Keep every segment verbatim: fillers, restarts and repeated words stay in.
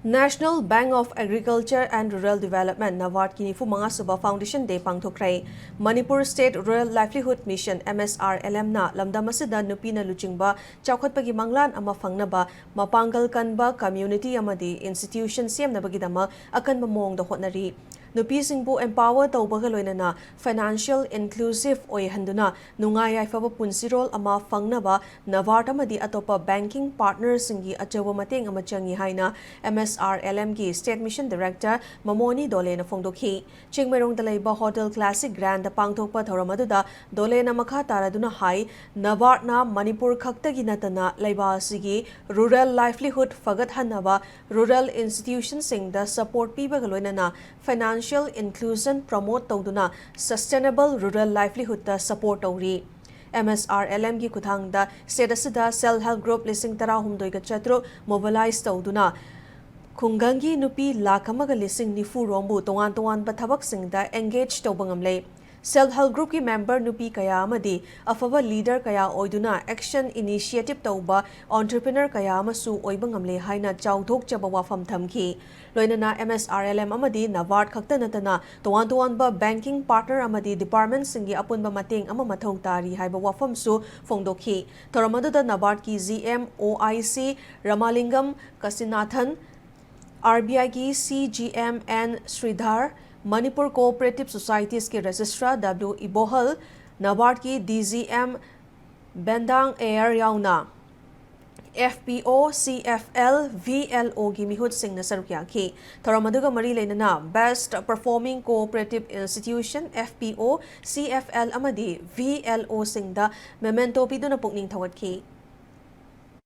National Bank of Agriculture and Rural Development, NABARD ꯀꯤ ꯅꯤꯐꯨ ꯃꯉꯥ ꯁꯨꯕ Foundation Day ꯄꯥꯡꯊꯣꯛꯈ꯭ꯔꯦ꯫ Manipur State Rural Livelihood Mission, M S R L M ꯅ ꯂꯝꯗꯝ ꯑꯁꯤꯗ ꯅꯨꯄꯤꯅ ꯂꯨꯆꯤꯡꯕ ꯆꯥꯎꯈꯠꯄꯒꯤ ꯃꯪꯂꯥꯟ ꯑꯃ ꯐꯪꯅꯕ ꯃꯄꯥꯡꯒꯜ ꯀꯟꯕ community ꯑꯃꯗꯤ institution ꯁꯦꯝꯅꯕꯒꯤꯗꯃꯛ ꯑꯀꯟꯕ ꯃꯑꯣꯡꯗ ꯍꯣꯠꯅꯔꯤ꯫ ꯅꯨꯄꯤꯁꯤꯡꯕꯨ empower ꯇꯧꯕꯒ ꯂꯣꯏꯅꯅ financial inclusive ꯑꯣꯏꯍꯟꯗꯨꯅ ꯅꯨꯡꯉꯥꯏ ꯌꯥꯏꯐꯕ ꯄꯨꯟꯁꯤꯔꯣꯜ ꯑꯃ ꯐꯪꯅꯕ NABARD ꯑꯃꯗꯤ ꯑꯇꯣꯞꯄ banking partner ꯁꯤꯡꯒꯤ ꯑꯆꯧꯕ ꯃꯇꯦꯡ ꯑꯃ ꯆꯪꯏ ꯍꯥꯏꯅ M S R L M ꯒꯤ State Mission Director ꯃꯃꯣꯅꯤ ꯗꯣꯂꯦꯅ ꯐꯣꯡꯗꯣꯛꯈꯤ꯫ ꯆꯤꯡꯃꯩꯔꯣꯡꯗ ꯂꯩꯕ Hotel Classic Grand ꯗ ꯄꯥꯡꯊꯣꯛꯄ ꯊꯧꯔꯝ ꯑꯗꯨꯗ ꯗꯣꯂꯦꯅ ꯃꯈꯥ ꯇꯥꯔꯗꯨꯅ ꯍꯥꯏ, NABARD ꯅ ꯃꯅꯤꯄꯨꯔ ꯈꯛꯇꯒꯤ ꯅꯠꯇꯅ ꯂꯩꯕꯥꯛ ꯑꯁꯤꯒꯤ rural livelihood ꯐꯒꯠꯍꯟꯅꯕ rural institution ꯁꯤꯡꯗ support ꯄꯤꯕꯒ ꯂꯣꯏꯅꯅ financial inclusion promote ꯇꯧꯗꯨꯅ sustainable rural livelihood ꯇ support ꯇꯧꯔꯤ꯫ M S R L M ꯒꯤ ꯈꯨꯠꯊꯥꯡꯗ state ꯑꯁꯤꯗ self help group ꯂꯤꯁꯤꯡ ꯇꯔꯥꯍꯨꯝꯗꯣꯏꯒ ꯆꯥꯇ꯭ꯔꯨꯛ mobilize ꯇꯧꯗꯨꯅ ꯈꯨꯡꯒꯪꯒꯤ ꯅꯨꯄꯤ ꯂꯥꯈ ꯑꯃꯒ ꯂꯤꯁꯤꯡ ꯅꯤꯐꯨ ꯔꯣꯝꯕꯨ ꯇꯣꯉꯥꯟ ꯇꯣꯉꯥꯟꯕ ꯊꯕꯛꯁꯤꯡꯗ engage ꯇꯧꯕ ꯉꯝꯂꯦ꯫ Self help group ꯀꯤ member ꯅꯨꯄꯤ ꯀꯌꯥ ꯑꯃꯗꯤ ꯑꯐꯕ leader ꯀꯌꯥ ꯑꯣꯏꯗꯨꯅ action initiative ꯇꯧꯕ entrepreneur ꯀꯌꯥ ꯑꯃꯁꯨ ꯑꯣꯏꯕ ꯉꯝꯂꯦ ꯍꯥꯏꯅ ꯆꯥꯎꯊꯣꯛꯆꯕ ꯋꯥꯐꯝ ꯊꯝꯈꯤ꯫ ꯂꯣꯏꯅꯅ M S R L M ꯑꯃꯗꯤ NABARD ꯈꯛꯇ ꯅꯠꯇꯅ ꯇꯣꯉꯥꯟ ꯇꯣꯉꯥꯟꯕ banking partner ꯑꯃꯗꯤ department ꯁꯤꯡꯒꯤ ꯑꯄꯨꯟꯕ ꯃꯇꯦꯡ ꯑꯃ ꯃꯊꯧ ꯇꯥꯔꯤ ꯍꯥꯏꯕ ꯋꯥꯐꯝꯁꯨ ꯐꯣꯡꯗꯣꯛꯈꯤ꯫ ꯊꯧꯔꯝ ꯑꯗꯨꯗ NABARD ꯀꯤ G M O I C ꯔꯃꯥꯂꯤꯡꯒꯝ ꯀꯁꯤꯅꯥꯊꯟ, R B I ꯒꯤ C G M N ꯁ꯭ꯔꯤꯙꯥꯔ, Manipur Cooperative Societies ꯀꯤ Registrar W ꯏꯕꯣꯍꯜ, NABARD ꯀꯤ D G M ꯕꯦꯟꯗꯥꯡ ꯑꯦꯌꯔ ꯌꯥꯎꯅ F P O, C F L, V L O ꯒꯤ ꯃꯤꯍꯨꯠꯁꯤꯡꯅ ꯁꯔꯨꯛ ꯌꯥꯈꯤ꯫ ꯊꯧꯔꯝ ꯑꯗꯨꯒ ꯃꯔꯤ ꯂꯩꯅꯅ Best Performing Cooperative Institution, F P O, C F L ꯑꯃꯗꯤ V L O ꯁꯤꯡꯗ memento ꯄꯤꯗꯨꯅ ꯄꯨꯛꯅꯤꯡ ꯊꯧꯒꯠꯈꯤ꯫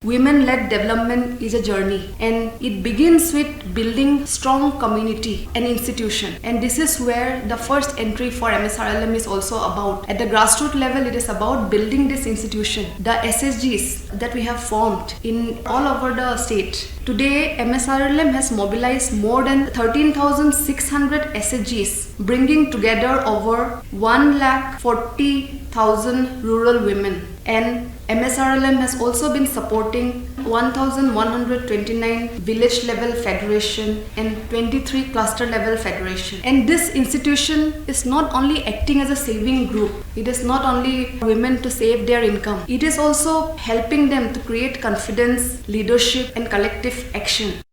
Women-led development is a journey, and it begins with building strong community and institution. And this is where the first entry for M S R L M is also about. At the grassroots level, it is about building this institution. The S H Gs that we have formed in all over the state. Today, M S R L M has mobilized more than thirteen thousand six hundred S H Gs, bringing together over one lakh forty thousand rural women. And M S R L M has also been supported supporting one thousand one hundred twenty-nine village level federation and twenty-three cluster level federation. And this institution is not only acting as a saving group, it is not only women to save their income, it is also helping them to create confidence, leadership, and collective action.